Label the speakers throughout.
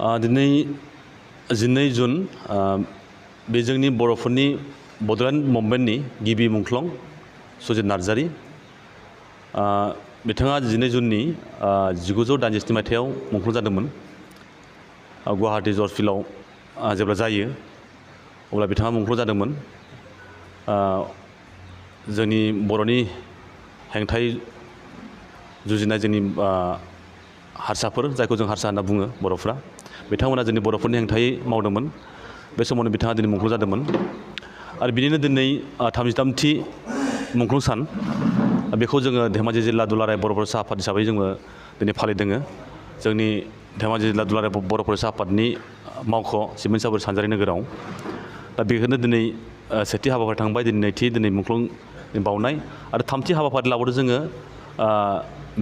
Speaker 1: दिनै 12 जुन बे जोंनि बर'फोरनि बड'लेण्ड मुभमेन्टनि गिबि मुंख्लं सुजित नार्जारी बिथाङा 12 जुननि 1987 मायथाइयाव मुंख्लं जादोंमोन। गुवाहाटी जर्ज फिल्डआव जेब्ला जायो अब्ला बिथाङा मुंख्लं जादोंमोन। जोंनि बर'नि हेंथायै जुजिनाय जोंनि हारसाफोर जायखौ जों हारसा होनना बुङो बर'फ्रा बिथांमोना जोंनि बर'फोरनि हेंथायै मावदोंमोन। बे समावनो बिथाङा दिनै मुंख्लं जादोंमोन आरो बिनिनो दिनै 33थि मुंख्लं सान बेखौ जोङो धेमाजि जिल्ला दुलाराय बर' फरायसा आफाद हिसाबै जोङो दिनै फालिदों। जोंनि धेमाजि जिल्ला दुलाराय बर' फरायसा आफादनि मावख' सिमेन्ट सापरि सानजारि नोगोराव दा बेखौनो दिनै सेथि हाबाफारि थांबाय, दिनै नैथि दिनै मुंख्लं बावनाय आरो थामथि हाबाफारि लाबावदों जोङो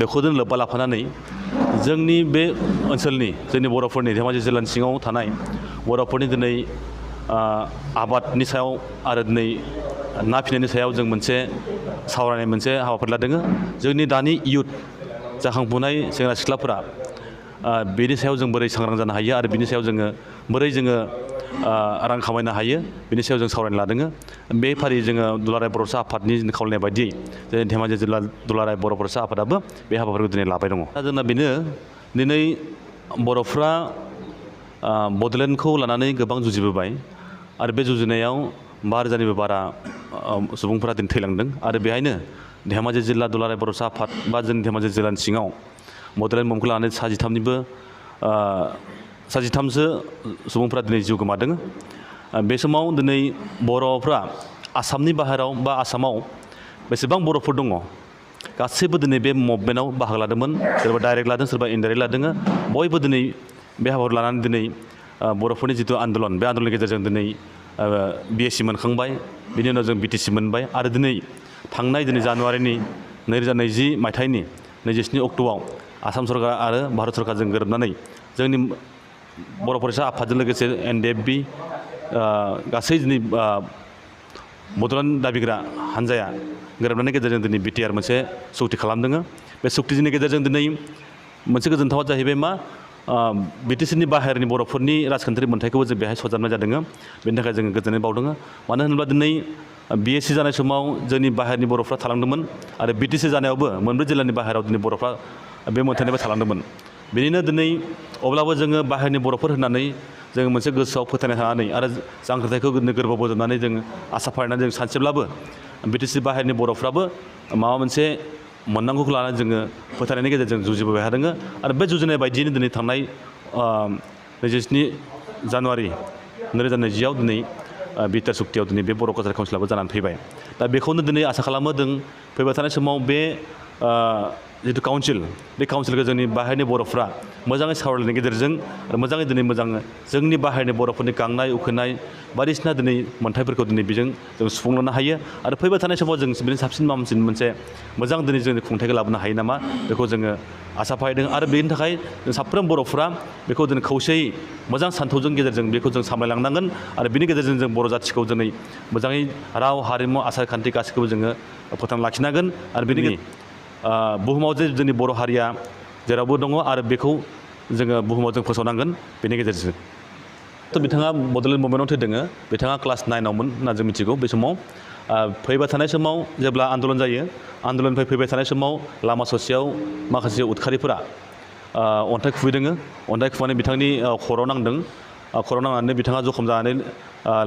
Speaker 1: बेखौनो लोब्बा लाफानानै जोंनि बे ओनसोलनि जोंनि बर'फोरनि धेमाजि जिल्लानि सिङाव थानाय बर'फोरनि दिनै आबादनि सायाव आरो दिनै ना फिसिनायनि सायाव जों मोनसे सावरायनाय मोनसे हाबाफारि लादों। जोंनि दानि इयुथ जाखांफुनाय सेंग्रा सिख्लाफोरा बेनि सायाव जों बोरै सांग्रां जानो हायो आरो बिनि सायाव जोङो बोरै जोङो रां खामायनो हायो बिनि सायाव जों सावरायनो लादों। बे फारि जोङो दुलाराय बर' फरायसा आफादनि खावलायनाय बायदियै जोंनि धेमाजि जिल्ला दुलाराय बर' फरायसा आफादाबो बे हाबाफारिखौ दिनै लाबाय दङ। दा जोंना बेनो दिनै बर'फ्रा बड'लेण्डखौ लानानै गोबां जुजिबोबाय आरो बे जुजिनायाव 5,000निबो बारा सुबुंफोरा दिनै थैलांदों आरो बेहायनो धेमाजि जिल्ला दुलाराय बर' फरायसा आफाद बा जोंनि धेमाजि जिल्लानि सिङाव बड'लेण्ड मुंखौ लानानै 63सो सुबुंफोरा दिनै जिउ गोमादों। बे समाव दिनै बर'फ्रा आसामनि बाहेराव बा आसामाव बेसेबां बर'फोर दङ गासैबो दिनै बे मुभमेन्टआव बाहागो लादोंमोन। सोरबा डाइरेक्ट लादों, सोरबा इनडाइरेक्ट लादों। बयबो दिनै बे हाबाखौ लानानै दिनै बर'फोरनि जिथु आन्दलन बे आन्दलननि गेजेरजों दिनै BSc मोनखांबाय, बिनि उनाव जों BTC मोनबाय आरो दिनै थांनाय जानुवारिनि 2020 मायथाइनि 27 अक्ट'आव आसाम सरकार आरो भारत सरकारजों गोरोबनानै जोंनि बर' फरायसा आफादजों लोगोसे NDFB गासै दिनै बड'लेण्ड दाबिग्रा हान्जाया गोरोबनायनि गेजेरजों दिनै BTR मोनसे सुक्ति खालामदों। बे सुक्तिनि गेजेरजों दिनै मोनसे गोजोनथावा जाहैबाय मा BTCनि बाहेरनि बर'फोरनि राजखान्थियारि मोन्थायखौबो जों बेहाय सरजाबनाय जादों। बेनि थाखाय जोङो गोजोननाय बावदों। मानो होनोब्ला दिनै BSc जानाय समाव जोंनि बाहेरनि बर'फ्रा थालांदोंमोन आरो BTC जानायावबो मोनब्रै जिल्लानि बाहेरायाव दिनै बर'फ्रा बे मोन्थायनिफ्राय थालांदोंमोन। बेनिनो दिनै अब्लाबो जोङो बाहेरनि बर'फोर होननानै जोङो मोनसे गोसोआव फोथायनाय थानानै आरो जांख्रिथायखौ गोरबोआव बोजबनानै जों आसा फारिनानै जों सानसेब्लाबो BTC बाहेरनि बर'फ्राबो माबा मोनसे मोननांगौखौ लानानै जोङो फोथायनायनि गेजेरजों जुजिबोबाय थादों आरो बे जुजिनाय बायदियैनो दिनै थांनाय 27 जानुवारि 2020आव दिनै BTR सुक्तियाव दिनै बे बर' कालचार काउन्सिलाबो जानानै फैबाय। दा बेखौनो दिनै आसा खालामो जों फैबाय थानाय समाव बे जिथु काउन्सिल बे काउन्सिलखौ जोंनि बाहेरनि बर'फ्रा मोजाङै सावरायनायनि गेजेरजों आरो मोजाङै दिनै जोंनि बाहेरनि बर'फोरनि गांनाय उखैनाय बायदिसिना दिनै मोन्थायफोरखौ दिनै बेजों जों सुफुंलांनो हायो आरो फैबाय थानाय समाव जों बिनि साबसिन हामसिन मोनसे मोजां दिनै जोंनि खुंथायखौ लाबोनो हायो नामा बेखौ जोङो आसा फारिदों आरो बेनि थाखाय जों साफ्रोम बर'फ्रा बेखौ दिनै खौसेयै मोजां सान्थौजों गेजेरजों बेखौ जों सामलायलांनांगोन आरो बिनि गेजेरजों जों बर' जाथिखौ दिनै मोजाङै राव हारिमु आसार खान्थि गासैखौबो जोङो फोथांना लाखिनांगोन आरो बेनि बुहुमाव जे जोंनि बर' हारिया जेरावबो दङ आरो बेखौ जोङो बुहुमाव जों फोसावनांगोन बेनि गेजेरजों। बिथाङा बड'लेण्ड मुभमेन्टआव थैदों। बिथाङा क्लास 9आवमोन होनना जों मिथिगौ। बे समाव फैबाय थानाय समाव जेब्ला आन्दलन जायो आन्दलननिफ्राय फैबाय थानाय समाव लामा ससेयाव माखासे उदखारिफोरा अन्थाइ खुबैदों। अन्थाइ खुबैनानै बिथांनि खर'आव नांदों। खर'आव नांनानै बिथाङा जखम जानानै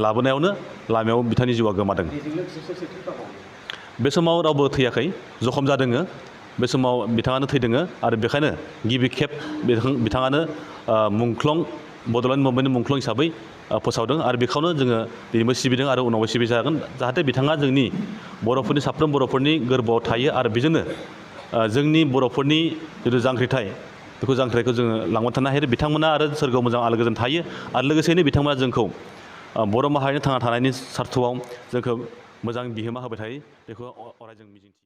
Speaker 1: लाबोनायावनो लामायाव बिथांनि जिउआ गोमादों। बे समाव रावबो थैयाखै, जखम जादों। बे समाव बिथाङानो थैदों आरो बेखायनो गिबि खेब बिथाङानो मुंख्लं बड'लेण्ड मुभमेन्टनि मुंख्लं हिसाबै फोसावदों आरो बेखौनो जोङो दिनैबो सिबिदों आरो उनावबो सिबिबाय थागोन जाहाथे बिथाङा जोंनि बर'फोरनि साफ्रोम बर'फोरनि गोरबोआव थायो आरो बेजोंनो जोंनि बर'फोरनि जिथु जांख्रिथाय बेखौ जांख्रिथायखौ जोङो लांबाय थानो हायो। बिथांमोना आरो सोरगोआव मोजां आलो गोजोन थायो आरो लोगोसेनो बिथांमोना जोंखौ बर' माहारिनि थांना थानायनि सार्थआव जोंखौ मोजां बिहोमा होबाय थायो बेखौ अराय जों मिजिंथियो।